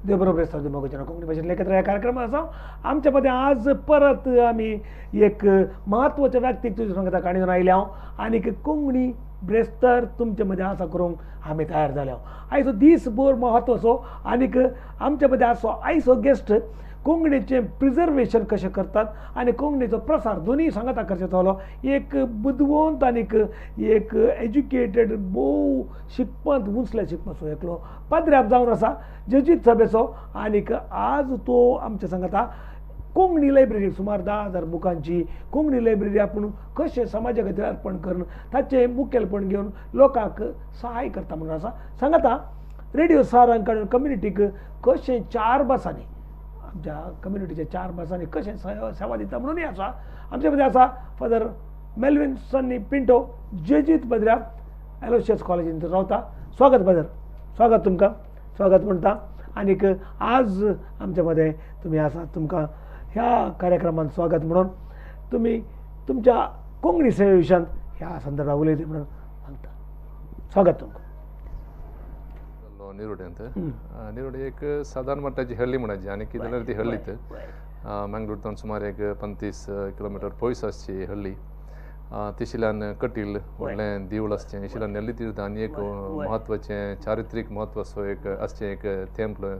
देव बरोबर मोगाच्या कोंकणी भाशेंतल्या एकत्र ह्या कार्यक्रमात आसा. आमच्या मदें आज परत आमी एक म्हत्वाच्या व्यक्तीक तुज्या सांगता काणी घेवन आयल्या हांव आनीक कोंकणी ब्रेस्तर तुमचे मदें आसा करूंक आमी तयार जाल्या. आयचो दीस भर म्हत्वाचो आनीक आमच्या मदें आसो आयचो गेस्ट कोंकणीचें प्रिजर्वेशन कशें करतात आनी कोंकणीचो प्रसार दोनूय सांगाता करचें जालो. एक बुदवंत आनीक एक एज्युकेटेड भोव शिकपांत उंचल्या शिकपाचो एकलो पाद्र्याब जावन आसा जेजुईत सभेचो आनीक आज तो आमच्या सांगाता कोंकणी लायब्ररी सुमार 10,000 बुकांची कोंकणी लायब्ररी आपूण कशें समाजा खातीर अर्पण करून ताचें मुखेलपण घेवन लोकांक सहाय करता म्हणून आसा. सांगाता रेडियो सारंग कडून कम्युनिटीक कशें 4 भासांनी आमच्या कम्युनिटीच्या 4 भासांनी कशें सेवा दिता म्हणूनय आसा. आमच्या मदें आसा फादर मेल्विन सन्नी पिंटो, जेजुईत पद्र्याब, एलोशियस कॉलेजींत रावता. स्वागत फादर, स्वागत तुमकां, स्वागत म्हणटा. आनीक आज आमच्या मदें तुमी आसा, तुमकां ह्या कार्यक्रमांत स्वागत म्हणून तुमी तुमच्या कोंकणी सेवे विशयांत ह्या संदर्भात उलयली म्हणून सांगता. स्वागत तुमकां. निरोड्यांत निरोडे एक सादारण मट्टाची हळ्ळी म्हणाची आनी कितें जाल्यार ती हळ्ळीत मंगळूर तावन सुमार एक 35 किलोमिटर पयस आसची हळ्ळी. तिशिल्यान कटील व्हडलें देवूळ आसचें, इशिल्यान नेल्ली तीर्थ आनी एक म्हत्वाचें चारित्रीक म्हत्व असो एक आसचें एक टेम्पल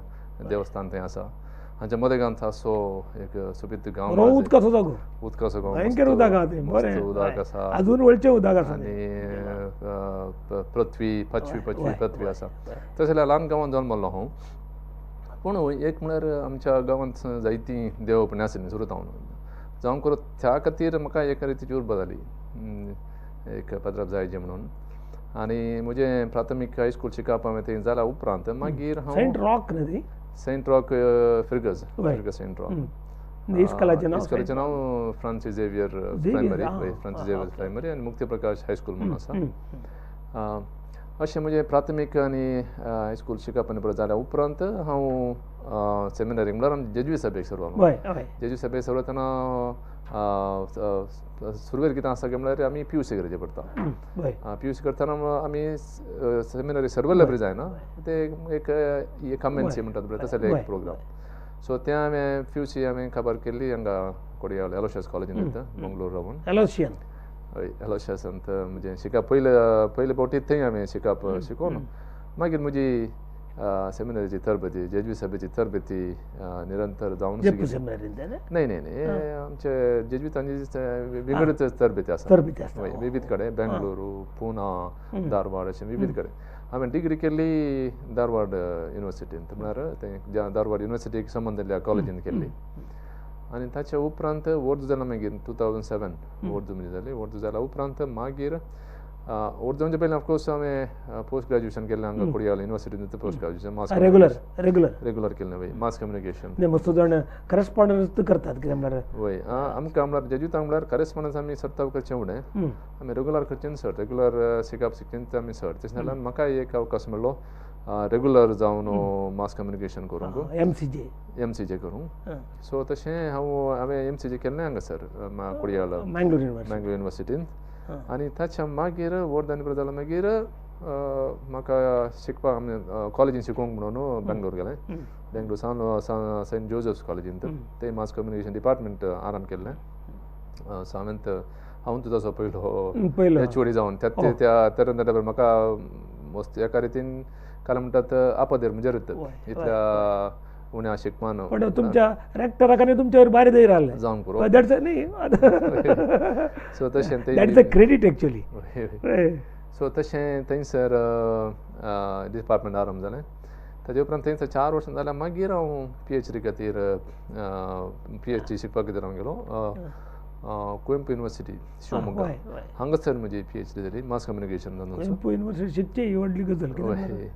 देवस्थान थंय आसा. हांच्या मदेगांत असो एक सोबीत गांव, उदकाचो जागो, उदकाचो गांव, भयंकर उदक आसा, उदक आसा, अजून वळचें उदक आसा आनी पृथ्वी पाचवी पाचवी पृथ्वी आसा. तशें जाल्यार ल्हान गांवांत जल्मल्लो हांव, पूण एक म्हळ्यार आमच्या गांवांत जायतीं देवपणां आसलीं सुरू जावन जावन करून त्या खातीर म्हाका एका रितीची उर्बा जाली एक पद्राब जायचें म्हणून. आनी म्हजें प्राथमीक हायस्कूल शिकप हांवें थंय जाल्या उपरांत मागीर हांव सेंट रॉक न्ही, सेंट रॉक फिर्गज, फिर्गज सेंट रॉक इस्कोलाचें नांव Francis Xavier primary, Francis Xavier primary आनी मुक्तीप्रकाश हायस्कूल म्हणून आसा. अशें म्हजें प्राथमीक आनी हायस्कूल शिकप आनी जाल्या उपरांत हांव सेमिनरीक म्हळ्यार आमी जेजुईत सभेक सुरू जालो. जेजुईत सभेक सुरू जातना सुरवेर कितें आसा काय म्हळ्यार आमी पी यू सी करचें पडटा. पी यू सी करतना आमी सेमिनरी सर्व लायब्ररी जायना, ते एक कमेन्सी म्हणटात पळय तसले एक प्रोग्राम. सो तें हांवें पी यू सी हांवें खबर केल्ली हांगा कोडियाल एलोशियस कॉलेजींत मंगळूर रावन. एलोशियन, हय, एलोशियसांत म्हजें शिकप पयले पयले फावटी थंय हांवें शिकप शिकोवन मागीर म्हजी सेमिनरीची तरबेती, जेजुईत सभेची तरबेती निरंतर जावन. न्हय न्हय न्हय, आमचे जेजुईतांची विंगड तरबेती आसा, विविध कडेन, बेंगळुरू, पुना, धारवाड अशें विविध कडेन. हांवें डिग्री केल्ली धारवाड युनिवर्सिटींत, म्हळ्यार तें धारवाड युनिवर्सिटीक संबंदिल्ल्या कॉलेजींत केल्ली. आनी ताच्या उपरांत वर्ज जालें मागीर 2007 वर्ज म्हणजे जाली. वर्ज जाल्या उपरांत मागीर वर्ज जावचे पयलीं ऑफकोर्स हांवें पोस्ट ग्रॅज्युएशन केल्लें हांगा Kodiyal युनिवर्सिटींत. Post graduation mass regular regular regular केल्लें, वय, मास कम्युनिकेशन. मस्त जाण करस्पॉन्डन्स करतात कितें म्हळ्यार, वय, आमकां म्हळ्यार जेजुईतांक म्हळ्यार करस्पॉन्डन्स आमी सर्ताव करचें फुडें आमी रेगुलर करचें सर, रेगुलर शिकप शिकचें आमी सर. तशें जाल्यार म्हाका एक अवकाश मेळ्ळो रेगुलर जावन मास कम्युनिकेशन करूंक, M C J, M C J करूंक. सो तशें हांवें एम सी जे केल्लें हांगासर कोडियाल मंगळूर युनिवर्सिटींत. आनी ताच्या मागीर वर्धान जाल्या मागीर म्हाका शिकपाक आमी कॉलेजीन शिकोवंक म्हणून बेंगलोर गेलें. बेंगलोर सावन सेंट जोजफ्स कॉलेजींत ते मास कम्युनिकेशन डिपार्टमेंट आराम केल्लें. सो हांवें हांव तुजो पयलो एच ओ डी जावन त्या त्या तरणाट्या म्हाका मस्त एका रितीन काल म्हणटात आपदेर म्हजेर इतल्या उण्या शिकपान. पण तुमच्या रेक्टराक आनी तुमच्यावर बारी धैर्य आसलें जावंक पुरो. न्ही, सो तशें that's a credit actually. So तशें थंयसर डिपार्टमेंट आरंभ जालें. ताजे उपरांत थंयसर 4 वर्सां जाल्यार मागीर हांव पी एच डी खातीर, पी एच डी शिकपा खातीर हांव गेलो कुवेंपू युनिवर्सिटी शिवमोग्गा. हांगासर म्हजी पी एच डी जाली मास कम्युनिकेशन. कुवेंपू युनिवर्सिटी शिकची ही व्हडली गजाल,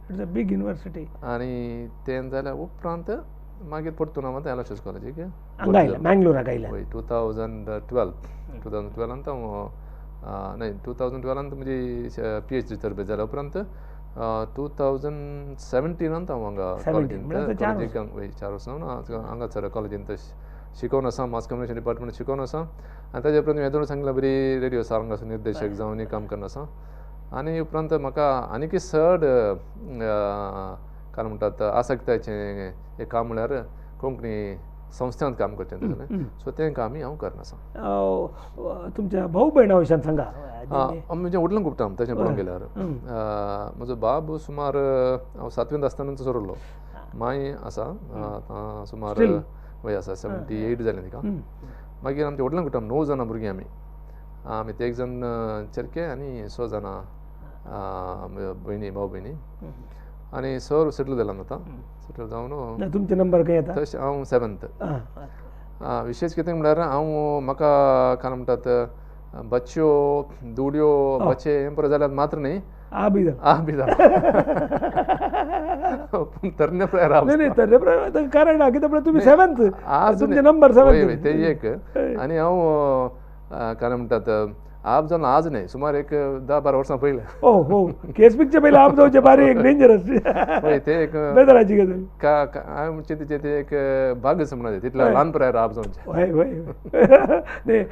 it's a big university. आनी तें जाल्या उपरांत मागीर परतून हांव एलोशियस कॉलेजीक मँगलोराक आयलें. वय, 2012 हांव न्हय 2012 म्हजी पी एच डी तरबेज जाल्या उपरांत 2017 हांव हांगा कॉलेजींत, कॉलेजीक वय 4 वर्सां हांगासर कॉलेजींत शिकोवन आसा, मास कम्युनिकेशन डिपार्टमेंट शिकोवन आसा. आनी ताजे उपरांत हें सांगलां बरी रेडियो सारंगाचो निर्देशक जावन काम करना आसा. आनी उपरांत म्हाका आनीकय चड कारण म्हणटात आसक्तायेचें एक काम म्हळ्यार कोंकणी संस्थांत काम करचें तशें, सो तें कामय हांव करना आसा. तुमच्या भाऊ भयणा विशयान सांगा. म्हजें व्हडलें कुटुंब तशें पळोवंक गेल्यार म्हजो बाब सुमार हांव सातवेंत आसतनाच सोरलो, मांय आसा आतां सुमार वय आसा 78 जालें तिका. मागीर आमचें व्हडलें कुटुंब 9 जाणां भुरगीं आमी, आमी ते एक जाण चेरके आनी 6 जाणां भयणी भाव भयणी आनी सर सेटल जाला आतां, सेटल जावन तुमचे नंबर खंय येता? तशें हांव 7th. विशेश कितें म्हळ्यार हांव म्हाका काय म्हणटात बच्यो दुडयो बच्चे हें पुरो जाल्यार मात्र न्ही आ बी जाला पूण तरणे प्रायर न्ही तरणे प्रायर कारण ना कित्याक तुमी 7th, तुमचे नंबर 7th ते एक. आनी हांव काय म्हणटात आप जावन आज न्ही सुमार एक 10-12 वर्सां पयलें. ओ हो केस पिक्चर पयलें आप जावचें बारीक एक डेंजरस हय तें एक बेदराची गजाल हांवें चिंतचें तें एक भाग समज तितल्या ल्हान प्रायर आप जावचें. हय हय न्ही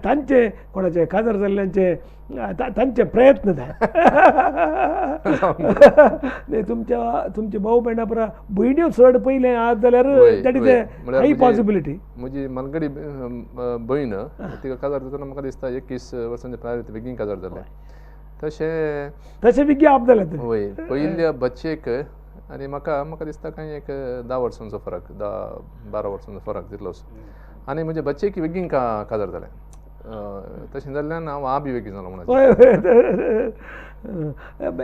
तांचे कोणाचे काजार जाल्ल्यांचे तांचे प्रयत्न ते न्ही. तुमच्या तुमचे भाव भयणां पुरा भयण्यो चड पयलें आज जाल्यार that is a high possibility. म्हजी मालगडी भयण तिका काजार जातना म्हाका दिसता 21 वर्सांच्या प्रायर बेगीन काजार जालें. तशें तशें बेगीन आप जालें. वय पयल्या बच्चेक आनी म्हाका म्हाका दिसता कांय एक 10 वर्सांचो फरक, 10-12 वर्सांचो फरक तितलोच. आनी म्हजे बच्चेक बेगीन काजार जालें, तशें जाल्ल्यान हांव आबी बेगीन जालो म्हणून.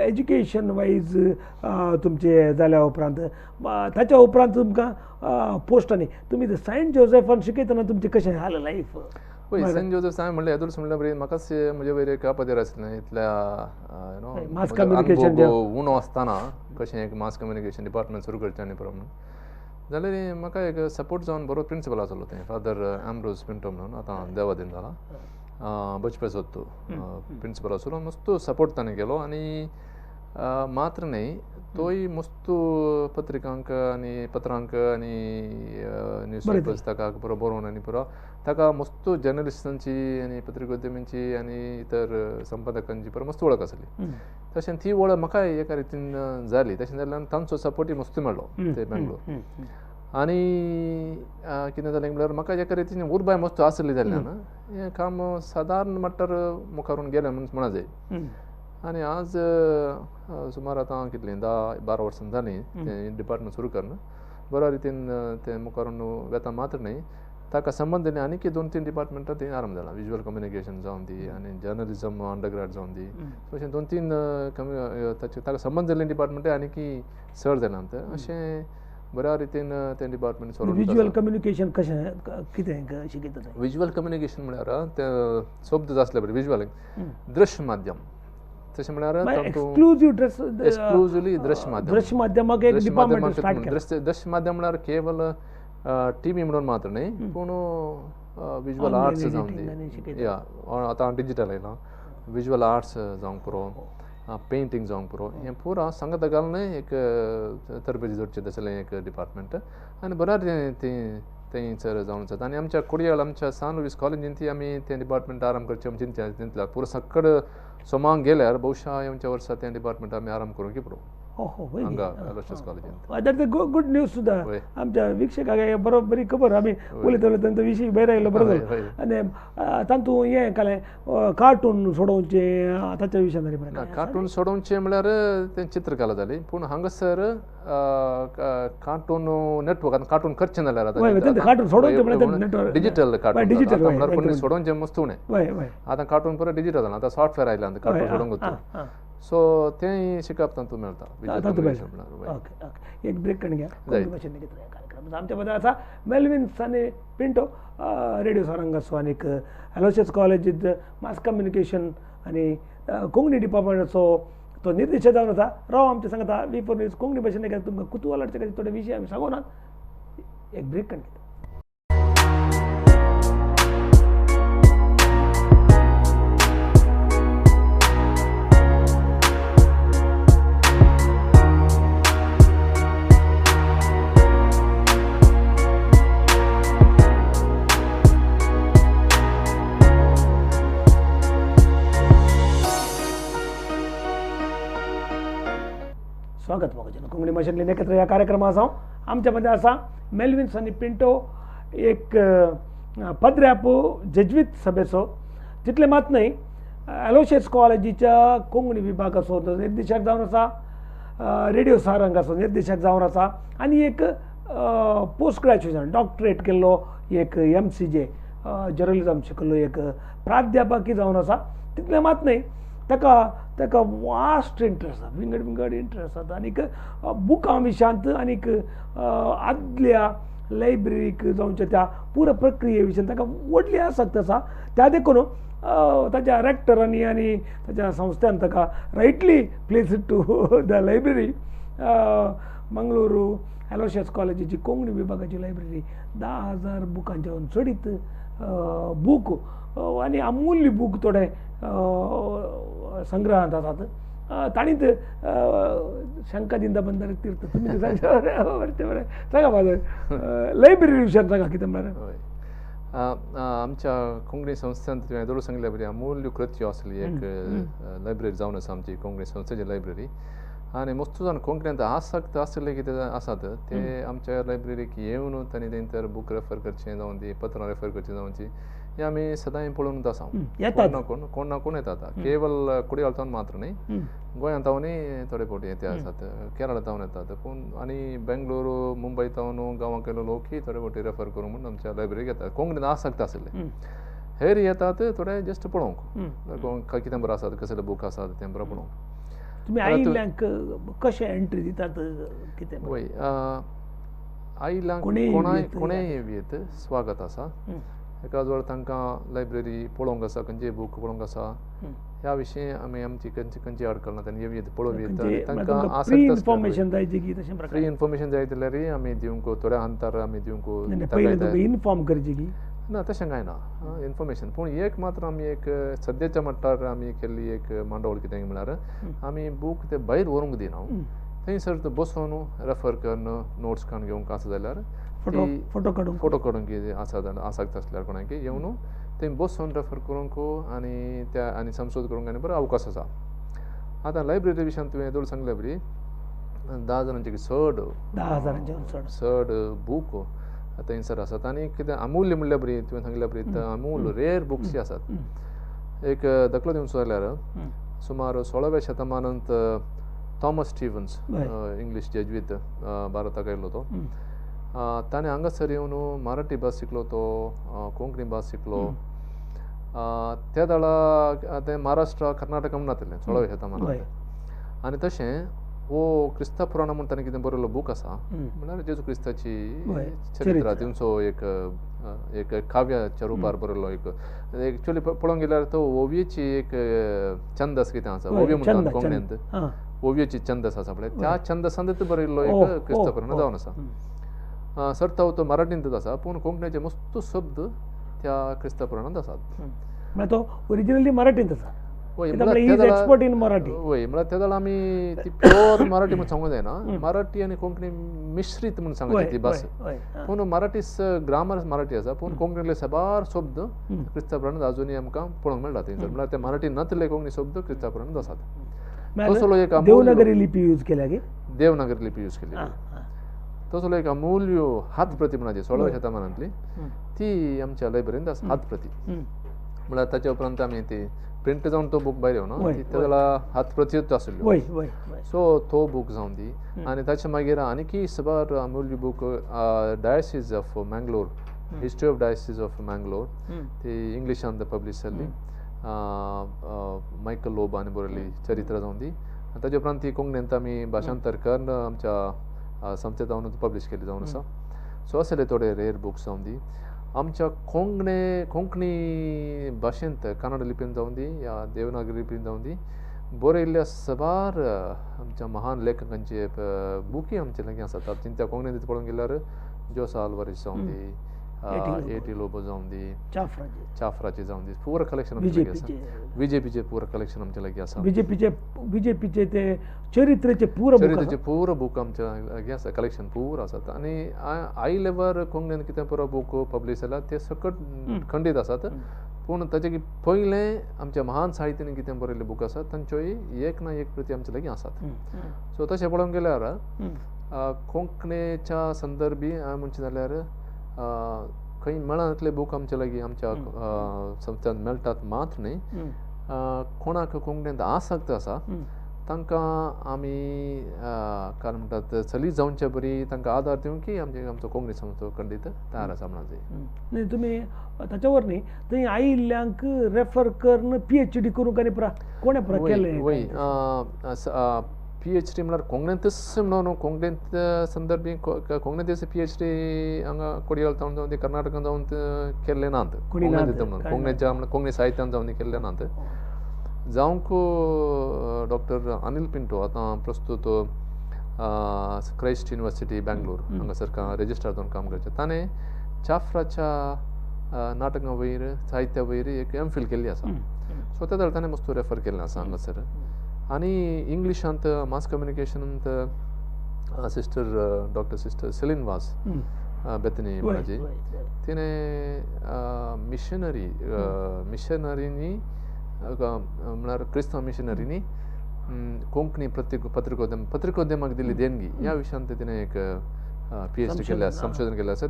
एज्युकेशन वायज तुमचें जाल्या उपरांत ताच्या उपरांत तुमकां पोस्टांनी तुमी सेंट जोसेफान शिकयतना तुमचें कशें जालें लायफ? पळय सेंट जोसेफ हांवें म्हणलें येदोळच म्हणल्यार बरी म्हाकाच म्हजे वयर एक पदेर आसलें इतल्या you know mass communication उणो आसतना कशें एक मास कम्युनिकेशन डिपार्टमेंट सुरू करचें आनी पुरो म्हणून जाल्यार म्हाका एक सपोर्ट जावन बरो प्रिंसिपल आसलो थंय फादर एम्ब्रोज पिंटो म्हणून, आतां देवादीन जाला, बचपे सोदतो प्रिंसिपल आसलो, मस्त सपोर्ट ताणें केलो. आनी मात्र न्ही तोय मस्त पत्रिकांक आनी पत्रांक आनी न्यूज पेपर्स ताका पुरो बरोवन आनी पुरो ताका मस्त जर्नलिस्टांची आनी पत्रिकोद्यमींची आनी इतर संपादकांची पुरो मस्त वळख आसली. तशें ती वळख म्हाकाय एका रितीन जाली, तशें जाल्ल्यान तांचो सपोर्टय मस्त मेळ्ळो ते बेंगलोर. आनी कितें जालें म्हळ्यार म्हाका एका रितीन उर्बाय मस्त आसली जाल्ल्यान हें काम सादारण मट्टार मुखारून गेलें म्हूण म्हणा जाय. आनी आज सुमार आतां कितलीं 10-12 वर्सां जालीं तें डिपार्टमेंट सुरू करून बऱ्या रितीन तें मुखारून वेता मात्र न्ही ताका संबंद आनी आनीक 2-3 डिपार्टमेंटां थंय आरंभ जाला, विज्युअल कम्युनिकेशन जावन दी आनी जर्नलिजम अंडरग्रेड जावन दी, अशें 2-3 ताचे ताका संबंद जाल्लीं डिपार्टमेंटां आनीक चड जाल्यात. अशें बऱ्या रितीन तें डिपार्टमेंट चलोवन. विज्युअल कम्युनिकेशन कशें कितें शिकयता? विज्युअल कम्युनिकेशन म्हळ्यार तें शब्द आसले पळय विज्युअल दृश्य माध्यम, तशें म्हळ्यार एक्सक्लुजीव एक्सक्लुजिवली दृश्य माध्यम, दृश्य माध्यमाक एक डिपार्टमेंट स्टार्ट केलें. दृश्य माध्यम म्हळ्यार केवल टी व्ही म्हणून मात्र न्ही पूण विज्युअल आर्ट्स जावन दी, या आतां डिजिटल आयलां, विज्युअल आर्ट्स जावंक पुरो, पेंटींग जावंक पुरो, हें पुरो सांगता घालून एक तरबेज जोडचें तसलें एक डिपार्टमेंट आनी बऱ्या तें थंयसर जावन जाता. आनी आमच्या कोडयाळ आमच्या सान लुईस कॉलेजीन ती आमी तें डिपार्टमेंट आरंभ करचें आमी चिंतलां. पुरो सक्कड सोमांक गेल्यार बहुशा येवच्या वर्सा तें डिपार्टमेंट आमी आरंभ करूंक की पुरो हांगा एलोशियस कॉलेजीन. That is good news सुद्दां आमच्या वीक्षकांक बरो बरी खबर. आमी उलयता उलयता तांचो विशय भायर आयलो बरो जालो. आनी तातूंत हें कालें कार्टून सोडोवचें ताच्या विशयान. कार्टून सोडोवचें म्हळ्यार तें चित्रकला जाली, पूण हांगासर कार्टून नेटवर्क आतां कार्टून करचें जाल्यार आतां कार्टून सोडोवचें म्हळ्यार डिजिटल कार्टून डिजिटल म्हळ्यार कोणी सोडोवचें मस्त उणें, आतां कार्टून पुरो डिजिटल जालां, आतां सॉफ्टवेअर आयलां कार्टून सोडोवंक, सो तेंय शिकप तातूंत मेळटा. ओके ओके एक ब्रेक करून घ्या. कार्यक्रम आमच्या बद्दल आसा मेल्विन साने पिंटो रेडिओ सारंगाचो आनीक एलोशियस कॉलेजींत मास कम्युनिकेशन आनी कोंकणी डिपार्टमेंटाचो तो निर्देशक जावन आसा. राव आमच्या सांगता V4 news Konkani भाशेन तुमकां कुतूहल हाडचे खातीर थोडे विशय आमी सांगूना. एक ब्रेक करून घेता. स्वागत मोगाचें कोंकणी भाशेंतल्यान एकत्र ह्या कार्यक्रमा आसा. आमच्या मदें आसा मेलवीन सनी पिंटो, एक पद्र्यापो जेज्वीत सभेचो, तितलें मात न्हय एलोशियस कॉलेजीच्या कोंकणी विभागाचो निर्देशक जावन आसा, रेडियो सारंगाचो निर्देशक जावन आसा आनी एक पोस्ट ग्रॅज्युएशन डॉक्टरेट केल्लो एक MCJ journalism शिकल्लो एक प्राध्यापकी जावन आसा. तितलें मात न्हय ताका ताका वास्ट इंट्रस्ट आसा, विंगड विंगड इंट्रस्ट आसा आनीक बुकां विशयांत आनीक आदल्या लायब्ररीक जावच्या त्या पुरा प्रक्रिये विशयांत ताका व्हडली आसक्त आसा. त्या देखून ताच्या रेक्टरांनी आनी ताच्या संस्थान ताका rightly place to the library. Mangaluru Aloysius कॉलेजीची कोंकणी विभागाची लायब्ररी 10,000 बुकांच्या चडीत बूक आनी अमूल्य बूक थोडे संग्रहांत आसात. ताणीत शंका दिंदा बंदर तीर्थ तुमी बरें सांगा फादर, लायब्ररी विशयान सांगा कितें म्हळ्यार. आमच्या कोंकणी संस्थेन तुवें येदोळ सांगल्या बरी अमूल्य कृत्यो आसली एक लायब्ररी जावन आसा आमची कोंकणी संस्थेची लायब्ररी. आनी मस्त जाण कोंकणींत आसक्त आसले कितें आसात ते आमच्या लायब्ररीक येवन तांणी तेंतर बूक रेफर करचें जावन ती पत्रां रेफर करचीं जावची हें आमी सदांय पळोवनूच आसा. कोण ना कोण कोण ना कोण येतात, केवल कुडयाळ मात्र न्हय, गोंयांत तावनूय थोडे फावटी येते आसात, केरळा तावन येतात, पूण आनी बेंगलोर मुंबय तावन गांवां केलो लोकूय थोडे फावटी रेफर करूं म्हूण आमच्या लायब्ररीक येतात. कोंकणींत आसक्त आसले हेर येतात थोडे जस्ट पळोवंक कितें बरें आसात, कसले बूक आसात तें बरें पळोवंक. तुमी आयिल्ल्यांक कशें एंट्री दितात कितें? वय, आयिल्ल्यांक कोणाय कोणेय येत स्वागत आसा. एकाच वेळार तांकां लायब्ररी पळोवंक आसा, खंयचे बूक पळोवंक आसा ह्या विशीं आमी आमची खंयची खंयची आडखळ ना, तांणी येवं पळोवं येता. तांकां फ्री इन्फॉर्मेशन जाय की तशें फ्री इन्फॉर्मेशन जाय जाल्यार आमी दिवंक थोड्या अंतर आमी दिवंक इन्फॉर्म करची की ना, तशें कांय ना इन्फॉर्मेशन. पूण एक मात्र आमी एक सद्याच्या मट्टार आमी केल्ली एक मांडावळ कितें म्हळ्यार आमी बूक ते भायर व्हरूंक दिना, थंयसर तो बसून रेफर करून नोट्स काडून घेवंक आसा जाल्यार फोटो काडूंक फोटो काडूंक आसा जाल्यार आसक्त आसल्यार कोणाक येवन थंय बसून रेफर करूंक आनी त्या आनी संशोध करूंक आनी बरो अवकाश आसा. आतां लायब्ररी विशयान तुवें येदोळ सांगले बरी 10 जाणांचे चड 10,000 चड बूक थंयसर आसात आनी कितें अमूल्य म्हणल्यार बरी तुवें सांगल्या बरी अमूल्य रेर बुक्स आसात. एक दाखलो दिवचो जाल्यार सुमार 16व्या शतमानांत थॉमस स्टीवन्स इंग्लीश जेज्वीत भारताक आयलो तो, ताणें हांगासर येवन मराठी भास शिकलो, तो कोंकणी भास शिकलो. त्या वेळार तें महाराष्ट्र कर्नाटक म्हणनातलें 16व्या शतमानांत. आनी तशें हो क्रिस्ता पुराण म्हूण ताणें कितें बरयल्लो बूक आसा म्हळ्यार जेजू क्रिस्ताची चरित्र दिवचो एक एक काव्याच्या रुपार बरयल्लो एक एक्चुअली पळोवंक गेल्यार तो ओवयेची एक छंदस कितें आसा, ओवयो म्हणटा कोंकणींत ओवयेची छंदस आसा पळय, त्या छंदसांत बरयल्लो एक क्रिस्ता पुराण जावन आसा. सरताव तो मराठींतच आसा पूण कोंकणीचे मस्त शब्द त्या क्रिस्ता पुराणांत आसात. म्हळ्यार तो ओरिजिनली मराठींत आसा. वय एक्सपर्ट इन मराठी. वय म्हळ्यार त्या वेळार आमी ती प्युअर मराठी म्हूण सांगूंक जायना, मराठी आनी कोंकणी मिश्रीत म्हूण सांगची ती भास. पूण मराठी ग्रामर मराठी आसा पूण कोंकणींतले साबार शब्द क्रिस्ता पुराणांत आजुनूय आमकां पळोवंक मेळटा थंयसर. म्हळ्यार ते मराठी नातले कोंकणी शब्द क्रिस्ता पुराणांत आसात. तसलो एक देवनागरी लिपी यूज केल्या की देवनागरी लिपी यूज केली. तसलो एक अमूल्य हातप्रती म्हणाची 16व्या शतमानांतली ती आमच्या लायब्ररींत आसा हातप्रती. म्हळ्यार ताच्या उपरांत आमी ती प्रिंट जावन तो बूक भायर येवना त्या वेळार हातप्रतीच आशिल्ल्यो, सो तो बूक जावन दी. आनी ताच्या मागीर आनीकय साबार अमूल्य book diocese of Mangalore, history of diocese of Mangalore ती इंग्लिशांत पब्लीश जाल्ली, मायकल लोब हाणें बरयल्ली चरित्र जावन दी. आनी ताच्या उपरांत ती कोंकणींत आमी भाशांतर करून आमच्या संस्थेत जावन पब्लीश केली जावन आसा. सो असले थोडे रेर बुक्स जावन दी. आमच्या कोंकणी भाशेंत कन्नड लिपीन जावन दी या देवनागरी लिपीन जावन दी बरयल्ल्या साबार आमच्या महान लेखकांचे बुकूय आमचे लागीं आसात. त्या कोंकणींत पळोवंक गेल्यार जोसा आल्वारीस जावन दी, ए.टी. लोबो जावन दी, चाफ्राचे जावन दी, पुरा कलेक्शन आमचे लागीं आसा. बीजेपीचे पुरा कलेक्शन आमचे लागीं आसा. बीजेपीचे ते चरित्रेचे पुरा चरित्रेचे पुरा बूक आमच्या लागीं आसा, कलेक्शन पुरा आसात. आनी आयलेवर कोंकणीन कितें पुरो बूक पब्लीश जाला ते सकट खंडीत आसात, पूण ताचे पयलें आमच्या महान साहित्यान कितें बरयल्ले बूक आसात तांच्योय एक ना एक प्रती आमचे लागीं आसात. सो तशें पळोवंक गेल्यार कोंकणीच्या संदर्भी हांवें म्हणचें जाल्यार खंय मेळनातले बूक आमचे लागीं आमच्या संस्थान मेळटात मात न्ही, कोणाक कोंकणींत आसक्त आसा तांकां आमी कारण म्हणटात चली जावचे बरी तांकां आदार दिवंक की आमचे आमचो कोंकणी संस्था खंडीत तयार आसा म्हणा जाय. न्ही तुमी ताच्यावर न्ही थंय आयिल्ल्यांक रेफर करून PhD करूंक आनी पुरा कोणें पुरा केलें? वय PhD म्हळ्यार कोंकणींतच म्हणून कोंकणींत संदर्भी कोंकणींतच PhD हांगा कोडियाल जावन जावन कर्नाटकान जावन केल्ले नात, कोंकणींत म्हणून कोंकणीच्या कोंकणी साहित्यान जावन केल्ले नात. जावंक डॉक्टर अनिल पिंटो आतां प्रस्तुत क्रायस्ट युनिवर्सिटी बेंगलोर हांगासर रेजिस्ट्रार जावन काम करचें, ताणें चाफ्राच्या नाटकां वयर साहित्या वयर एक MPhil केल्ली आसा. सो त्या जाल्यार ताणें मस्त रेफर केल्लें आसा हांगासर. आनी इंग्लिशांत मास कम्युनिकेशनांत sister doctor sister Celine Vaz Bethany म्हणाजी तिणें मिशनरी मिशनरींनी म्हळ्यार क्रिस्तांव मिशनरींनी कोंकणी पत्रिकोद्यम पत्रिकोद्यमाक दिल्ली देणगी ह्या विशयांत तिणें एक PhD केल्लें आसा, संशोधन केल्लें आसा.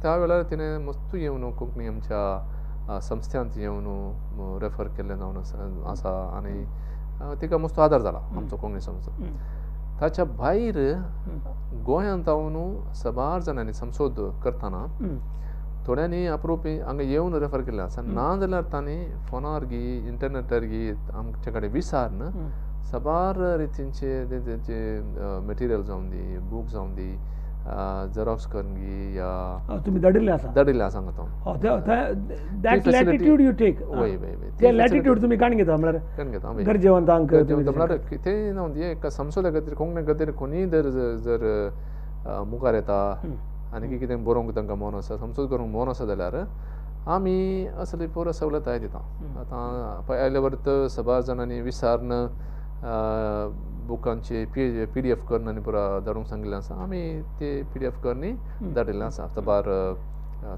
त्या वेळार तिणें मस्तू येवन कोंकणी आमच्या संस्थांत येवन रेफर केल्लें जावन आसा आनी तिका मस्त आदार जाला आमचो कोंकणी संस्था. ताच्या भायर गोंयांत जावन साबार जाणांनी संशोध करतना थोड्यांनी अप्रूपी हांगा येवन रेफर केल्लें आसा, ना जाल्यार तांणी फोनार गी इंटरनेटार गी आमचे कडेन विचारून साबार रितींचे तेंचे मटेरियल जावन दी, बूक जावन दी, झेरॉक्स करून गी या तुमी धाडिल्लें आसा, धाडिल्लें आसा हांगा. That latitude you take. वय वय वय ते लॅटिट्यूड तुमी काण घेता म्हळ्यार काण घेता गरजेवंतांक म्हळ्यार तें न्हू एक संशोधना खातीर कोंकणी खातीर कोणीय जर जर मुखार येता आनी कितें बरोवंक तांकां मन आसा, संशोध करूंक मन आसा जाल्यार आमी असली पुरो सवलताय दिता. आतां आयले वरत साबार जाणांनी विचारून बुकांची PDF करून आनी पुरा धाडूंक सांगिल्लें आसा, आमी ते PDF करून धाडिल्लें आसा साबार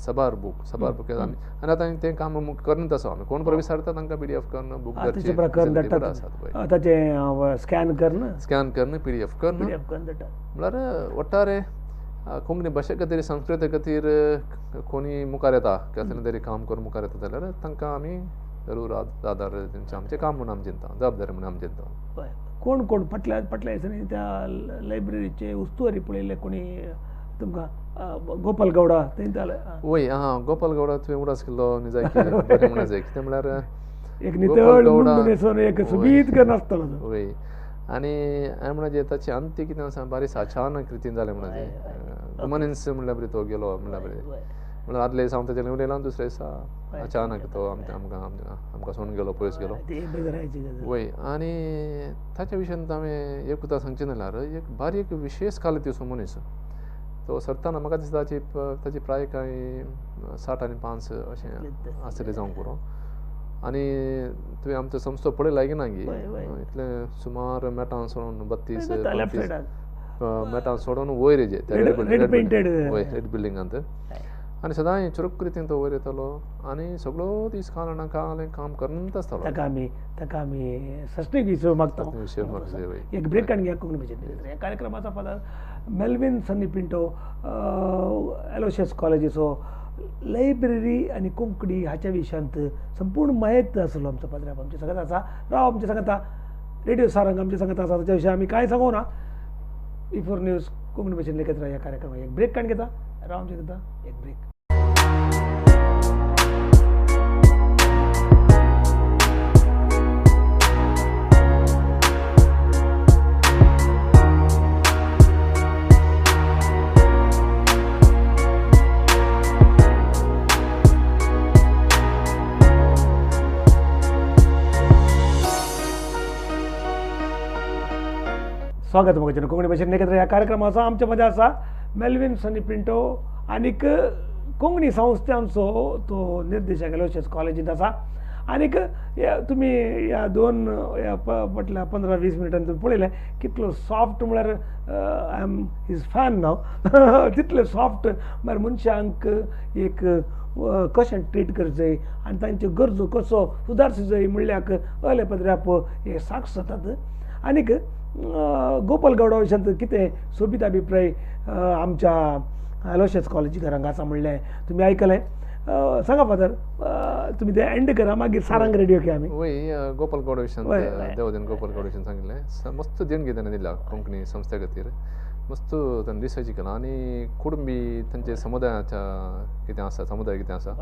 साबार बूक साबार बूक आमी. आनी आतां तें काम करत आसा आमी, कोण बरो विचारता तांकां PDF करून बूक धाडचे, ताचें स्कॅन करून स्कॅन करून PDF करून म्हळ्यार वट्टारे कोंकणी भाशे खातीर संस्कृते खातीर कोणी मुखार येता कसलें तरी काम करून मुखार येता जाल्यार तांकां आमी जरूर आदार दिवचें आमचें काम म्हणून आमी चिंता, जबाबदारी म्हणून आमी चिंता. कोण कोण फाटल्या फाटल्या दिसांनी त्या लायब्ररीचे उस्तवारी पळयल्ले कोणी तुमकां? गोपाल गौडा थंय जालें. वय आं, गोपाल गौडा तुवें उडास केल्लो निजाय बरें म्हणा जाय, कितें म्हळ्यार एक नितळ मुंडू न्हेसून एक सोबीत करून आसतालो. वय आनी हांवें म्हणा ताची अंत्य कितें आसा बारीक अचानक रितीन जालें म्हणा जाय, मनीस म्हणल्यार बरी तो गेलो म्हणल्यार बरी म्हणल्यार आदले दिसा हांव ताचे उलयलां, दुसऱ्या दिसा अचानक तो आमकां आमकां सोडून गेलो, पयस गेलो. वय आनी ताच्या विशयान हांवें एक उतर सांगचें जाल्यार एक बारीक विशेश कालितीचो मनीस तो सरतना म्हाका दिसता ताची प्राय कांय 60 आनी 5 अशें आसतलें जावंक पुरो. आनी तुवें आमचो संस्थो पळयला की ना गी इतलें सुमार मेटां सोडून 32 मेटां सोडून वयर येजे वय रेड बिल्डिंगांत, आनी सदांय चुरूक रितीन तो वयर येतालो आनी सगळो दीस काल काल काम करून आसतालो. ताका आमी ताका आमी सस्तीक विसव मागता. एक ब्रेक आनी घ्या कोंकणी भाशेन. ह्या कार्यक्रमाचो father Melvin Sunny Pinto Aloysius कॉलेजीचो library आनी कोंकणी हाच्या विशयांत संपूर्ण माहिती आसलो आमचो पाद्र आमचे सांगत आसा. राव आमचे सांगता रेडिओ सारंग आमचे सांगत आसा, ताच्या विशय आमी कांय सांगू ना. E4 news Konkani भाशेन लेखत ह्या कार्यक्रमाक एक ब्रेक काडून घेता. राव आमचे सांगता एक ब्रेक. स्वागत मोगाचें कोंकणी भाशेन एकत्र ह्या कार्यक्रमाचो आमच्या मदें आसा मेल्विन सनी पिंटो आनीक कोंकणी संस्थांचो तो निर्देशक एलोशियस कॉलेजींत आसा. आनीक तुमी ह्या दोन ह्या फाटल्या 15-20 मिनटान तुमी पळयलें कितलो सॉफ्ट म्हळ्यार I am his fan नाव तितले सॉफ्ट म्हळ्यार मनशांक एक कशें ट्रीट करचें आनी तांच्यो गरजो कसो सुदारचो जाय म्हणल्याक अले पदराप हे साक्ष जातात. आनीक गोपाल गौडा विशयांत कितें सोबीत अभिप्राय आमच्या अलोशियस कॉलेजीकारांक आसा म्हणलें तुमी आयकलें. सांगा फादर, तुमी ते एंड करा, मागीर सारंग रेडियो की आमी. वय, गोपाल गौडा विशयांत देवदेन गोपाल गौडा विशयान सांगिल्लें मस्त देणगी ताणें दिल्या कोंकणी संस्थे खातीर, मस्त ताणें रिसर्च केला आनी कुटुंबी तांचे समुदायाच्या कितें आसा, समुदाय कितें आसा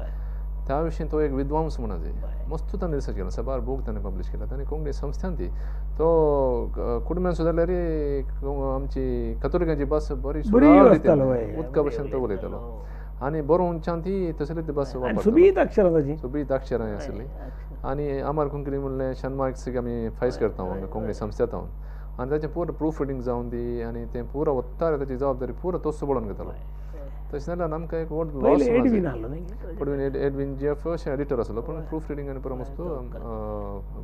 त्या विशीं तो एक विद्वांस म्हणा जाय. मस्त ताणें रिसर्च केला, साबार बूक ताणें पब्लीश केला. ताणें कोंकणी संस्थान ती तो कुटुंबान सुद्दां जाल्यार आमची कथोलिकांची भास बरी उदका भशेन तो उलयतालो आनी बरोवच्यान ती तसली ती भास वापरता, सोबीत अक्षरां ताची, सोबीत अक्षरां आसली. आनी अमर कोंकणी म्हणलें शनमार्क आमी फायस करता कोंकणी संस्थेंत आनी ताचें पुरो प्रूफ रिडींग जावन दी आनी तें पुरो वत्तार ताची जबाबदारी पुरो तोच बळोवन घेतालो. तशें जाल्यार आमकां एक व्हड लॉस. एडविन एडविन जेफ अशें एडिटर आसलो, पूण प्रूफ रिडींग आनी पुरो मस्त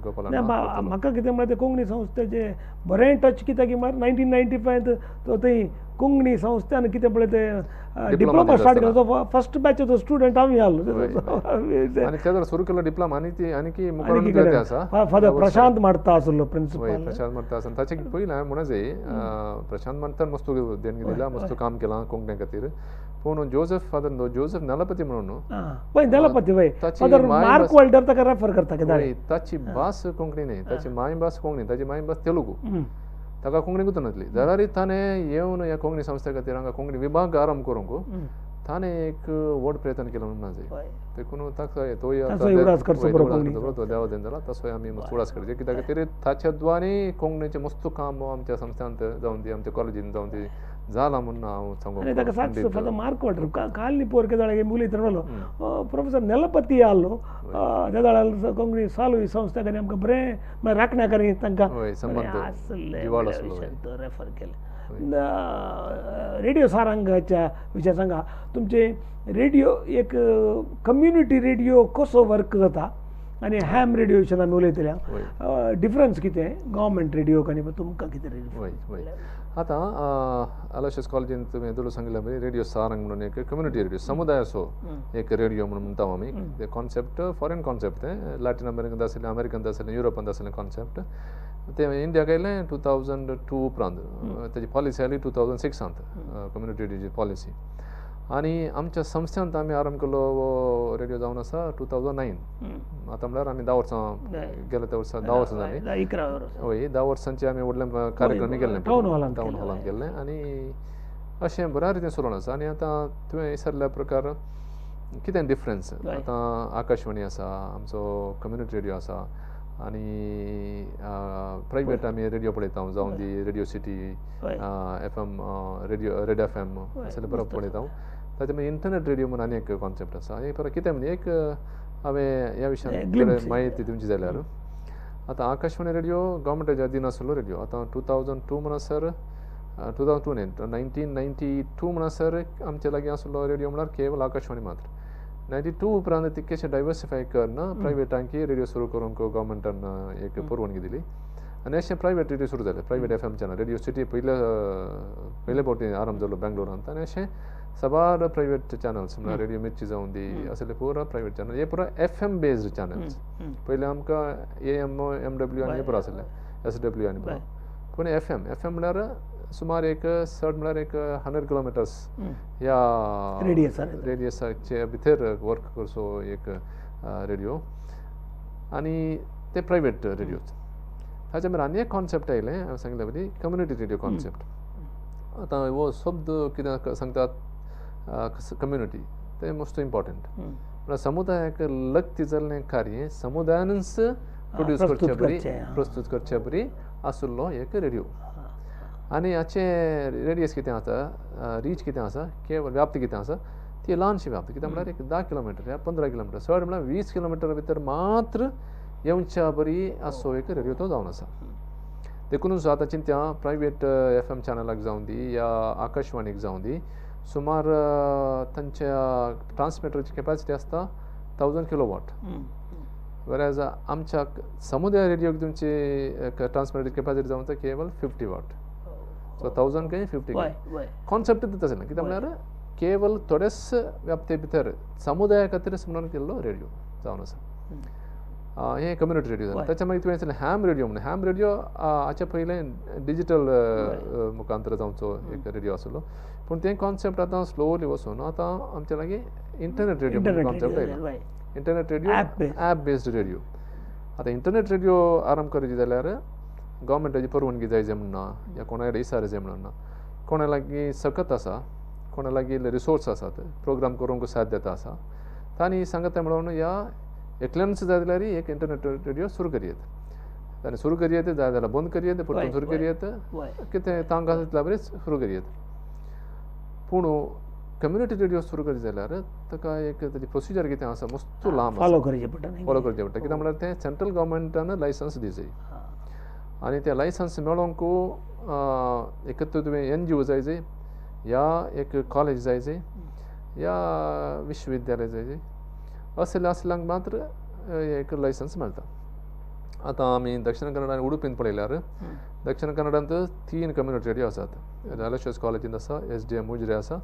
गोपाल. म्हाका कितें म्हळ्यार ते कोंकणी संस्थेचें बरें टच कित्याक म्हळ्यार 1995 तो थंय कोंकणी संस्थेन कितें पळय ते डिप्लोमा स्टार्ट केलो, तो फर्स्ट बॅचचो स्टुडंट आमी आसलो. आनी तेदोळ सुरू केलो डिप्लोमा आनी ती आनी मुखार आसा फादर प्रशांत मार्ता आसलो प्रिन्सिपल, प्रशांत मार्ता आसा. ताचे पयलीं हांवें म्हणूं जाय प्रशांत मार्तान मस्त देणगी दिल्या, मस्त काम केलां कोंकणी खातीर. पूण जोसेफ फादर जोसेफ नलपती म्हणून पळय, नलपती पळय फादर मार्क वॉल्टर ताका रेफर करता कित्याक ताची भास कोंकणी न्हय, ताची मायभास कोंकणी, ताची मायभास तेलुगू, ताका कोंकणी गुतून नासली. जाल्यार ताणें येवन ह्या कोंकणी संस्थे खातीर हांगा कोंकणी विभाग आरंभ करूंक ताणें एक व्हड प्रयत्न केलो म्हणून जाय. देखून ताका तोय तो देवादेन जाला, तसोय आमी मस्त उडास करचे कित्याक खातीर ताच्या द्वारे कोंकणीचें मस्त काम आमच्या संस्थांत जावन ती आमच्या कॉलेजीन जावन ती जाला म्हणून हांव सांगूं. आनी ताका साक्ष फादर मार्क वॉल्टर काल न्ही पोर केदाळ उलयत रावलो प्रोफेसर नेलपती आहलो त्या वेळार कोंकणी सालू संस्था आनी आमकां बरें मागीर राखण्या आनी तांकां आसलें रेफर केलें. रेडियो सारंगाच्या विशय सांगा, तुमचे रेडियो एक कम्युनिटी रेडियो कसो वर्क जाता आनी हॅम रेडियो विशयान आमी उलयतले, डिफरन्स कितें गव्हर्मेंट रेडियो आनी तुमकां कितें रेडियो? आतां अलोशियस कॉलेजीन तुवें दुडू सांगिल्लें पळय रेडियो सारंग म्हणून एक कम्युनिटी रेडियो समुदायाचो एक रेडियो म्हणून म्हणटा आमी. ते कॉन्सेप्ट फॉरेन कॉन्सेप्ट, तें लॅटीन अमेरिकन आसलें, अमेरिकन आसलें, युरोपांत आसलें कॉन्सेप्ट. ते इंडियाक आयलें 2002 उपरांत, ताची पॉलिसी आयली 2006 कम्युनिटी रेडियोची पॉलिसी. आनी आमच्या संस्थेंत आमी आरंभ केलो हो रेडियो जावन आसा 2009. आतां म्हळ्यार आमी 10 वर्सां गेल्या त्या वर्सा 10 वर्सां जालीं, हय 10 वर्सांचे आमी व्हडले कार्यक्रम केल्ले टावन हॉलांत केल्ले आनी अशें बऱ्या रितीन सुरू आसा. आनी आतां तुवें विचारल्या प्रकार कितें डिफरन्स, आतां आकाशवाणी आसा, आमचो कम्युनिटी रेडियो आसा आनी प्रायवेट आमी रेडियो पळयता, जावं दी radio city FM, radio red FM असले बरो पळयता. ताचे मागीर इंटरनेट रेडियो म्हणून आनी एक कॉन्सेप्ट आसा. आनी परत कितें म्हणजे एक हांवें ह्या विशयान म्हायती दिवची जाल्यार आतां आकाशवाणी रेडियो गव्हर्मेंटाच्या अधीन आसलो रेडियो. आतां 2002 म्हणसर 2002 न्ही 1992 म्हणसर आमचे लागीं आसलो रेडियो म्हळ्यार केवल आकाशवाणी मात्र. 92 उपरांत तितकेशें डायवर्सिफाय करन प्रायवेटांकी रेडियो सुरू करूंक गव्हर्मेंटान एक परवानगी दिली आनी अशें प्रायवेट रेडियो सुरू जालें. Private FM channel radio city पयले फावटी आरंभ जालो बेंगलोरांत आनी अशें साबार प्रायवेट चॅनल्स म्हळ्यार रेडियो मिर्ची जावन दी असले पुरो प्रायवेट चॅनल हे पुरो एफएम बेस्ड चॅनल्स. पयलीं आमकां एएम एमडब्ल्यू आनी हे पुरो आसले, एसडब्ल्यू आनी पुरो, पूण एफएम एफएम म्हळ्यार सुमार एक चड म्हळ्यार एक 100 किलोमिटर्स ह्या रेडियसाचे भितर वर्क करचो एक रेडियो आनी ते प्रायवेट रेडियोज. ताच्या मागीर आनी एक कॉन्सेप्ट आयलें हांवें सांगलें पळय कम्युनिटी रेडियो कॉन्सेप्ट. आतां हो शब्द कितें सांगतात कम्युनिटी, तें मोस्ट इम्पॉर्टंट म्हळ्यार समुदायाक लग्ती जाल्लें कार्य समुदायानूच प्रोड्यूस करचे बरी प्रस्तूत करचे बरी आशिल्लो एक रेडियो. आनी हाचे रेडियस कितें आसा, रीच कितें आसा, केवळ व्याप्ती कितें आसा, ती ल्हानशी व्याप्ती कित्याक म्हळ्यार एक 10 किलोमिटर या 15 किलोमिटर, चड म्हळ्यार 20 किलोमिटर भितर मात्र येवच्या बरी आसो एक रेडियो तो जावन आसा. देखूनच आतां चिंत्या प्रायवेट एफएम चॅनलाक जावं दी या आकाशवाणीक जावं दी, सुमार तांच्या ट्रान्समिटराची कॅपॅसिटी आसता 1000 किलोवॉट. वेराज आमच्या समुदाय रेडियोक तुमची ट्रान्समिटर कॅपॅसिटी जावन केवल 50 what. So 1000 काही 50 काही कॉन्सेप्ट तशें ना. कित्याक म्हळ्यार केवल थोडेच व्याप्ते भितर समुदाया खातीर म्हणून केल्लो रेडियो जावन आसा. हें कम्युनिटी रेडियो जालें. ताच्या मागीर तुवें हॅम रेडियो म्हणून, हॅम रेडियो हाच्या पयलें डिजिटल मुखांतर जावचो एक रेडियो आसलो, पूण तें कॉन्सेप्ट आतां स्लोली वचून आतां आमच्या लागीं इंटरनेट रेडियो कॉन्सेप्ट आयला. Internet radio, app based radio. आतां इंटरनेट रेडियो आरंभ करची जाल्यार गव्हर्मेंटाची परवानगी जाय जाय म्हण ना, या कोणा कडेन इसार जाय म्हणून ना, कोणा लागीं सकत आसा, कोणा लागीं रिसोर्स आसात, प्रोग्राम करूंक साध्यता आसा, तांणी सांगता म्हणून ह्या एकल्यानच जाय जाल्यार एक इंटरनेट रेडियो सुरू करयेत. ताणें सुरू करयेत, जाय जाल्यार बंद करयेत, परतून सुरू करयेत, कितें तांकां आसा तितल्या बरें सुरू करयेत. पूण कम्युनिटी रेडियो सुरू करीत जाल्यार ताका एक ताची प्रोसिजर कितें आसा मस्त लांब फॉलो करचें पडटा. फॉलो करचें पडटा. कित्याक म्हळ्यार तें सेंट्रल गव्हर्मेंटान लायसन्स दिवचें आनी तें लायसन्स मेळोंक एक तर तुवें एनजीओ जाय जाय, या एक कॉलेज जाय जाय, या विश्वविद्यालय जाय जाय, असले आसल्यांक मात्र एक लायसन्स मेळटा. आतां आमी दक्षिण कन्नडा आनी उडुपींत पळयल्यार दक्षिण कन्नडांत 3 कम्युनिटी रेडियो आसात. अलोशियस कॉलेजींत आसा, SDM Ujire आसा,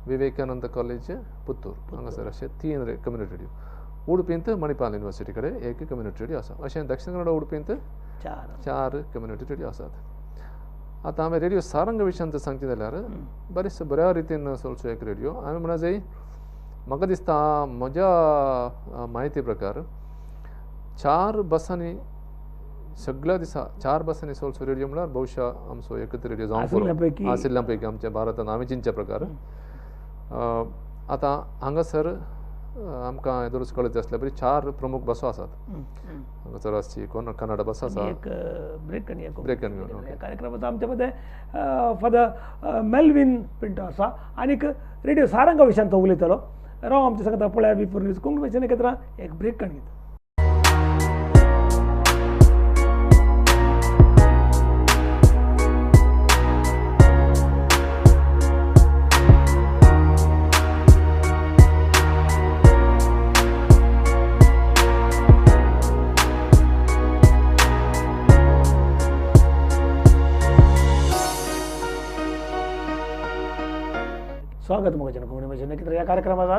विवेकानंद कॉलेज पुत्तूर, हांगासर अशे 3 कम्युनिटी रेडियो. उडुपींत मणिपाल युनिवर्सिटी कडेन एक कम्युनिटी रेडियो आसा. अशें दक्षिण कन्नडा उडुपींत 4 कम्युनिटी रेडियो आसात. आतां हांवें रेडियो सारंग विशयांत सांगचें जाल्यार बरेच बऱ्या रितीन चलचो एक रेडियो. हांवें म्हणा जाय, म्हाका दिसता म्हज्या म्हायती प्रकार 4 बसांनी सगळ्या दिसा 4 बसांनी चलचो रेडियो म्हळ्यार बहुशा आमचो एकच रेडियो जावंक आशिल्ल्या पैकी आमच्या भारतान हांवें चिंतच्या प्रकार. आतां हांगासर आमकां दररोज कळत आसल्या परी 4 प्रमुख बसो आसात. हांगासर आसची कन्नडा बस आसा. एक ब्रेक घेवन कार्यक्रमाचो आमच्या मदें फादर मेल्विन पिंटो आसा आनीक रेडियो सारंगा विशयान तो उलयतलो. राव आमच्या सांगता पळया V4 news Konkani भाशेन एकत्र एक ब्रेक घेता. स्वागत मोगाच्या कोंकणी भाशेन एकत्र ह्या कार्यक्रमाचा.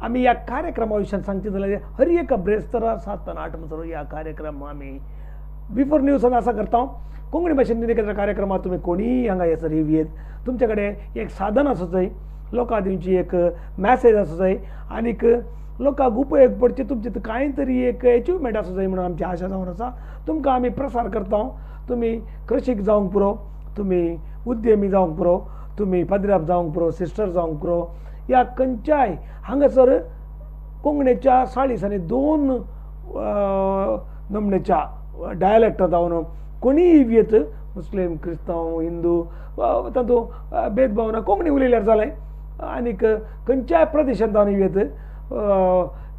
आमी ह्या कार्यक्रमा विशयान सांगचे जाल्यार हर एक ब्रेस्तारा 7 आनी 8 म्हणसर ह्या कार्यक्रम आमी V4 न्यूजान आसा करता. कोंकणी भाशेन एकत्र कार्यक्रमात तुमी कोणीय हांगा येसर येत, तुमचे कडेन एक साधन आसूं जाय, लोकां दिवची एक मॅसेज आसूं जाय आनीक लोकांक उपयोग पडचे, तुमचे कांय तरी एक एचिवमेंट आसूं जाय म्हणून आमची आशा जावन आसा. तुमकां आमी प्रसार करता. तुमी कृशीक जावंक पुरो, तुमी उद्यमी जावंक पुरो, तुमी पाद्र्याब जावंक पुरो, सिस्टर जावंक पुरो, ह्या खंयच्याय हांगासर कोंकणीच्या 40 आनी 2 नमण्याच्या डायलॅक्ट जावन कोणीय येत, मुस्लीम, क्रिस्तांव, हिंदू, तातूंत भेदभाव ना, कोंकणी उलयल्यार जालें. आनीक खंयच्याय प्रदेशांत जावन येत,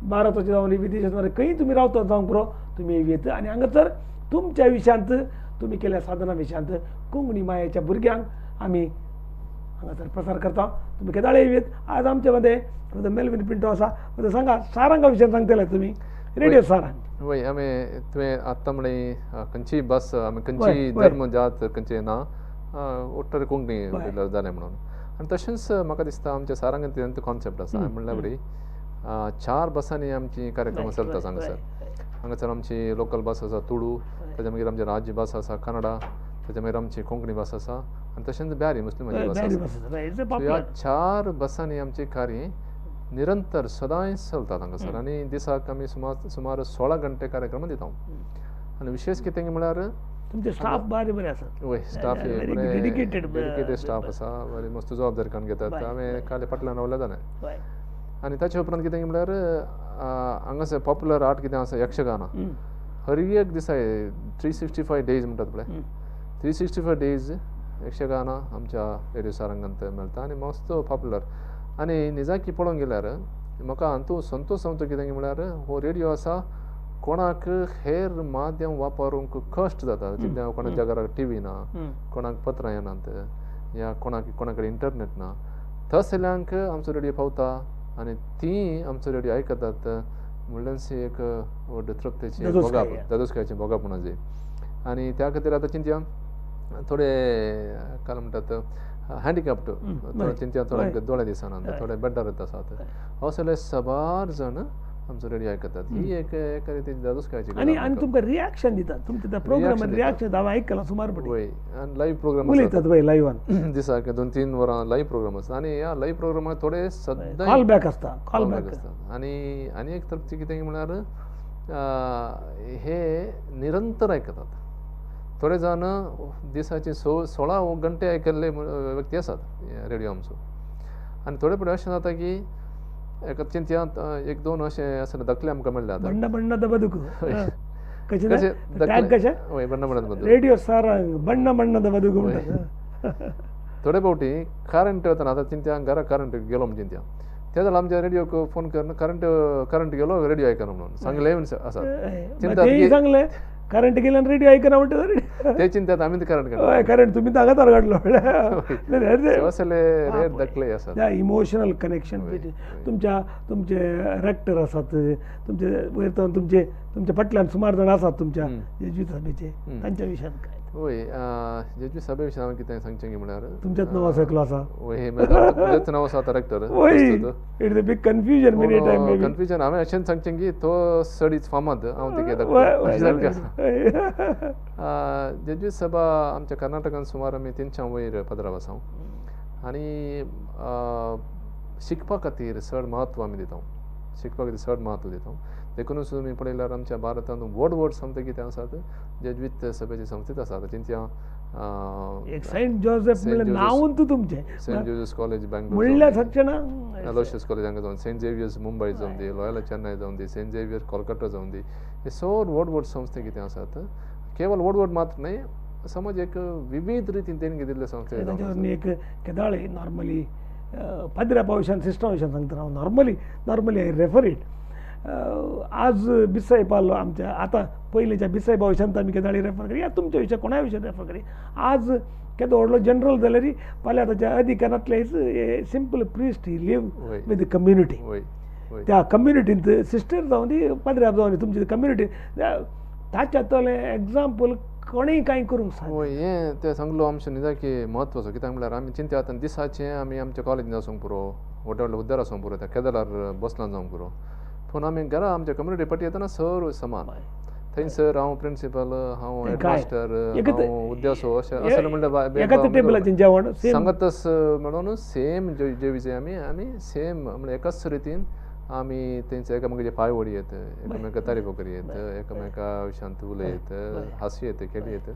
भारताचे जावन विदेशांत जावन खंय तुमी रावतात जावंक पुरो, तुमी येत आनी हांगासर तुमच्या विशयांत तुमी केल्या साधना विशयांत कोंकणी मायेच्या भुरग्यांक आमी हांगासर प्रसार करता. तुमी केदाळे येत. आज आमचे मदें मेल्विन पिंटो आसा. सांगा सारंगा विशयान सांगतले तुमी रेडियो सारंग. वय, आमी तुवें आत्तां म्हळें खंयची बस आमी खंयची धर्म जात खंयची ना ओट्टर कोंकणी जालें म्हणून. आनी तशेंच म्हाका दिसता आमच्या सारंगांत कॉन्सेप्ट आसा. म्हणल्यार बरी 4 बसांनी आमची कार्यक्रम चलतात हांगासर. हांगासर आमची लोकल बस आसा तुळू, ताच्या मागीर आमची राज्य भास आसा कन्नडा, ताच्या मागीर आमची कोंकणी भास आसा आनी तशेंच ब्यारी मुस्लिमाची भास आसा. ह्या 4 बसांनी आमची कार्य निरंतर सदांय चलतात हांगासर. आनी दिसाक आमी सुमार 16 घंटे कार्यक्रम दिता. आनी विशेश कितें म्हळ्यार तुमचे स्टाफ बरे बरे आसा. वय, स्टाफ डेडिकेटेड स्टाफ आसा, बरी मस्त जबाबदारी काडून घेतात. हांवें काल फाटल्यान रावल्यार जालें. आनी ताचे उपरांत कितें म्हळ्यार हांगासर पॉप्युलर आर्ट कितें आसा यक्षगाना, हर एक दिसा 365 डेज म्हणटात पळय, 365 डेज यक्षगाना आमच्या रेडियो सारंगांत मेळटा आनी मस्त पॉप्युलर. आनी निजाकी पळोवंक गेल्यार म्हाका हातूंत संतोश जावचो कितें म्हळ्यार हो रेडियो आसा कोणाक हेर माध्यम वापरूंक कश्ट जाता. कोणाच्या घराक टीव्ही ना, कोणाक पत्रां येनात, या कोणाक कोणा कडेन इंटरनेट ना, तसल्यांक आमचो रेडियो पावता आनी ती आमचो रेडियो आयकतात. म्हणल्यार एक व्हड तृप्तेची भोगाप, दादोसकायचें भोगप म्हणून जाय. आनी त्या खातीर आतां चिंतया थोडे काल म्हणटात हँडिकॅप्ड, थोडे चिंतया थोड्यांक दोळे दिसना, थोडे बेड्डार आसात, असले साबार जाण आमचो रेडियो आयकतात. ही एक एका रितीन दादोसकायची आनी आनी तुमकां रिएक्शन दितात, तुमच्या त्या प्रोग्रामान रिएक्शन हांवें आयकलां सुमार पटी. वय, आनी लायव्ह प्रोग्राम उलयतात वय लायव्हान दिसाक 2-3 वरां लायव्ह प्रोग्राम आसता. आनी ह्या लायव्ह प्रोग्रामाक थोडे सद्दां कॉल बॅक आसता, कॉल बॅक आसता. आनी आनी एक तृप्ती कितें म्हळ्यार हे निरंतर आयकतात. थोडे जाण दिसाचे 16 घंटे आयकल्ले व्यक्ती आसात रेडियो आमचो. आनी थोडे फुडें अशें जाता की एका चिंतया 1-2 अशें आसले दाखले आमकां मेळ्ळे आतां. बण्ण बण्णद बदुकू कशें वय, बण्ण बण्णद बदुकू रेडियो सारंग बण्ण बण्णद बदुकू म्हणटात. थोडे फावटी करंट वतना आतां चिंतया घरा करंट गेलो म्हण चिंतया, ते जाल्यार आमच्या रेडियोक फोन करून करंट करंट गेलो रेडियो आयकना म्हणून सांगलें आसात. सांगलें करंट गेल्यान रेडिओ आयकना म्हणटा ते चिंतात आमी करंट हय, करंट तुमी ताका काडलो असले रेर दाखले आसात. इमोशनल कनेक्शन तुमच्या तुमचे रेक्टर आसात, तुमचे वयर तुमचे तुमच्या फाटल्यान सुमार जाण आसात तुमच्या जेजवी सभेचे, तांच्या विशयान काय? वय, जेजवी सभे विशयान हांवें कितें सांगचें म्हळ्यार तुमच्याच नांव आसा एकलो आसा. वय, म्हजेंच नांव आसा आतां रेक्टर. वय, it's a big confusion many time. Confusion हांवें अशें सांगचें की तो चडीच फामाद, हांव तिगे धाकटो. जेजवी सभा आमच्या कर्नाटकान सुमार आमी 300 वयर पदराव आसा. आनी शिकपा खातीर चड म्हत्व आमी दिता, शिकपा खातीर चड म्हत्व दिता. देखूनच तुमी पळयल्यार आमच्या भारतांत व्हड व्हड संस्था कितें आसात जेजवीत सभेची संस्थेत आसात. चिंतया सेंट जोसेफ नांवूच तुमचें, सेंट जोसेफ कॉलेज बँगलोर म्हणल्यार सगळें ना, अलोशियस कॉलेज हांगा जावन, सेंट झेवियर्स मुंबय जावन दी, लॉयला चेन्नय जावन दी, सेंट झेवियर कोलकाता जावन दी, हे सगळे व्हड व्हड संस्थे कितें आसात. केवल व्हड व्हड मात्र न्हय, समज एक विविध रितीन देणगी दिल्ले संस्थे. एक केदाळे नॉर्मली पाद्र्या पावशान सिस्टम विशयान सांगता हांव, normally normally I refer it. आज बिसाई पावलो आमच्या आतां पयलींच्या बिसाई भावशान आमी केदाळी रेफर करी या तुमच्या विशय कोणाय विशयान रेफर करी. आज केदो व्हडलो जनरल जाल्यार फाल्यां ताच्या अधिकारांतले simple priest he live with community. त्या कम्युनिटींत सिस्टर जावं दी, पाद्र्याब जावं दी, तुमची कम्युनिटी ताच्या तलें एग्जाम्पल कोणेय कांय करूंक सांग. वय, हें तें सांगलो आमचें निजाकी म्हत्वाचो. कित्याक म्हळ्यार आमी चिंत्या आतां दिसाचें आमी आमच्या कॉलेजीन वचूंक पुरो, व्हडल्या व्हडल्या हुद्द्यार वचूंक पुरो, त्या केदलार बसलां जावंक पुरो, पूण आमी घरा आमच्या कम्युनिटी पटी येतना सर समान. थंयसर हांव प्रिंसिपल, हांव हेडमास्टर, हांव उद्यासो अशें असलें म्हणल्यार जेवण सांगतच म्हणून सेम जेवीचे आमी आमी सेम म्हणल्यार एकाच रितीन आमी तेंचे एकामेकाचे पांय वडयत, एकामेका तारीफो करयत, एकामेका विशयांत उलयत, हांसयत, खेळयत.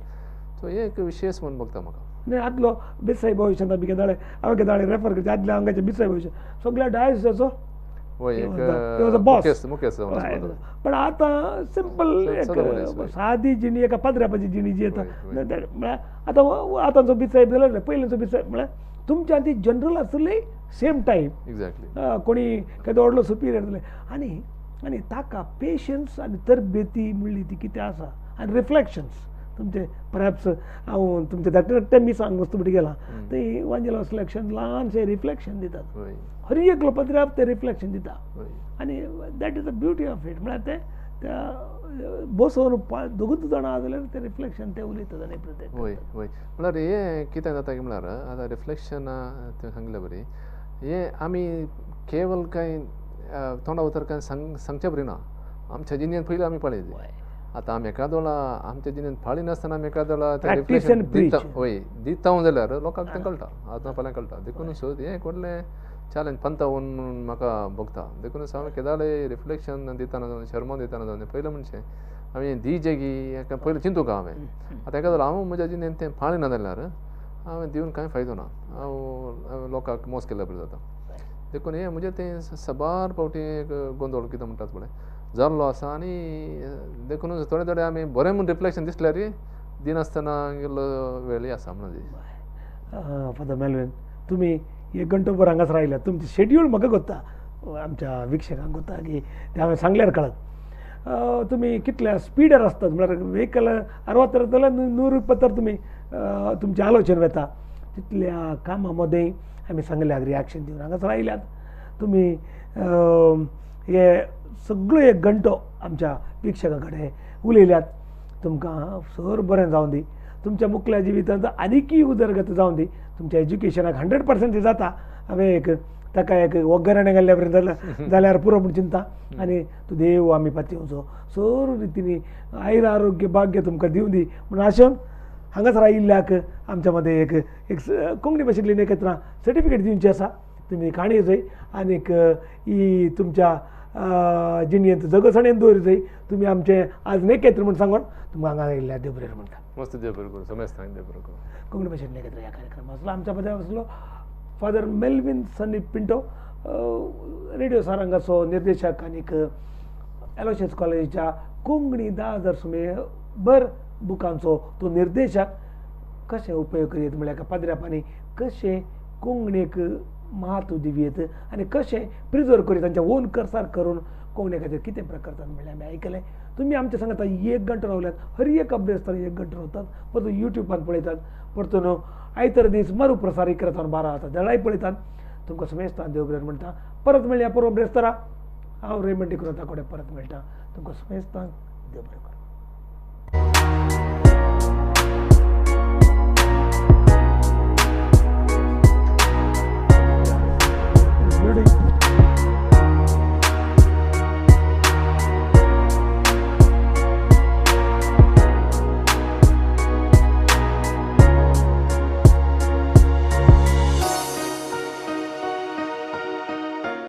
सो हें एक विशेश म्हूण बघता म्हाका. न्ही आदलो बिसाई भविश्यांत आमी केदाळे हांवें केदाळे रेफर करचें आदल्या हांगाचे बिसाई भविश्य सगळ्या डायसाचो पण आतां सिंपल एक सादी जिणी, एका पाद्र्यापाची जिणी जी येता म्हळ्यार आतां आतांचो बिसायब जाल्यार पयलींचो बिसायब म्हळ्यार तुमच्या ती जनरल आसली सेम टायम. एग्जॅक्टली, कोणी केदो व्हडलो सुपिरियर जाले आनी आनी ताका पेशन्स आनी तरबेती म्हणली ती कितें आसा आनी रिफ्लेक्शन्स तुमचे परहॅप्स हांव तुमचे धाकटे धाकटे मिसांक वस्तू पटी गेलां थंय वांजेल सिलेक्शन ल्हानशें रिफ्लेक्शन दितात, हर एकलो पदराब ते रिफ्लेक्शन दिता आनी that is the beauty of it. म्हळ्यार ते त्या बसोवन दोगूच जाणां आसा जाल्यार ते रिफ्लेक्शन ते उलयतात आनी प्रत्येक. वय वय, म्हळ्यार हें कितें जाता की म्हळ्यार आतां रिफ्लेक्शन तुवें सांगलें बरी, हें आमी केवल कांय तोंडा उतर कांय सांगचें बरी ना, आमच्या जिणेंत पयलीं आमी पळयली. आतां आमी एकादोळा आमच्या जिणेंत पाळी नासतना आमी एकादोळा तें रिफ्लेक्शन दिता, वय दिता जाल्यार लोकांक तें कळटा, आतां फाल्यां कळटा. देखून सो हें एक व्हडलें चॅलेंज पंतावन म्हणून म्हाका भोगता. देखूनच हांवें केदाळे रिफ्लेक्शन दितना जावन, शर्मो दितना जावन, पयलें म्हणचें हांवें दिजें की पयलें चिंतूंक हांवें. आतां एका जाल्यार हांव म्हज्या जिणेंत तें पाळिना जाल्यार हांवें दिवन कांय फायदो ना, हांव लोकांक मोस केल्या बरें जाता. देखून हें म्हजें तें साबार फावटी एक गोंदळ कितें म्हणटात पळय जाल्लो आसा. आनी देखून थोडे थोडे आमी बरें म्हूण रिफ्लेक्शन दिसल्यार दिनासतना गेल्लो वेळय आसा म्हणून. फादर मेलवीन, तुमी एक घंटो भर हांगासर आयल्यात, तुमचें शेड्यूल म्हाका गोत्ता, आमच्या विक्षकांक गोत्ता की तें हांवें सांगल्यार कळत. तुमी कितल्या स्पिडार आसतात म्हळ्यार व्हेकल 60 जाल्यार 120 तुमी तुमचें आलोचन वेता, तितल्या कामां मदें आमी सांगल्यार रिएक्शन दिवन हांगासर आयल्यात तुमी. हे सगळो एक घंटो आमच्या प्रेक्षकां कडेन उलयल्यात. तुमकां सर बरें जावं दी, तुमच्या मुखल्या जिवितांत आनीकय उदरगत जावं दी. तुमच्या एज्युकेशनाक 100% जाता. हांवें एक ताका एक वग्गराणें घाल्ल्या बरें जाल्यार पुरो म्हूण चिंता. आनी तूं देव आमी पातयेवचो सर रितींनी आयर आरोग्य भाग्य तुमकां दिवं दी म्हूण आशेवन हांगासर आयिल्ल्याक आमच्या मदें एक एक कोंकणी भाशेंतली नेकेत्रां सर्टिफिकेट दिवची आसा. तुमी काणी जाय आनीक ही तुमच्या जिणेंत जगसणेन दवर जाय. तुमी आमचे आज नेकेत्र म्हूण सांगून तुमकां हांगा आयिल्ल्या देव बरें म्हणटा. मस्त देव बरें करूं, समेस्तांक देव बरें करूं. कोंकणी भाशेंत नेकेत्र ह्या कार्यक्रमाक आसलो आमच्या मदें आसलो फादर मेल्विन सनी पिंटो, रेडिओ सारंगाचो निर्देशक आनीक एलोशियस कॉलेजीच्या कोंकणी 10,000 सुमेर भर बुकांचो तो निर्देशक. कशें उपयोग करीत म्हळ्यार पाद्र्यापांनी कशें कोंकणीक म्हत्व दिवयेत आनी कशें प्रिजर्व करीत तांच्या ओन करसार करून कोंकणी खातीर कितें प्रकरतात म्हणल्यार आमी आयकलें. तुमी आमच्या सांगता एक घंटो रावल्यात, हर एक अभ्यास एक घंटो रावतात, परतून युट्यूबान पळयतात, परतून आयतार दीस मरू प्रसार 11 12 आतां दळाय पळयतात. तुमकां सुमेस्तान देव बरें म्हणटा. परत मेळया परत ब्रेस्तारा. हांव रेमंड डिक्रोजा कडेन परत मेळटा. तुमकां सुमेस्तान देव बरें करूं.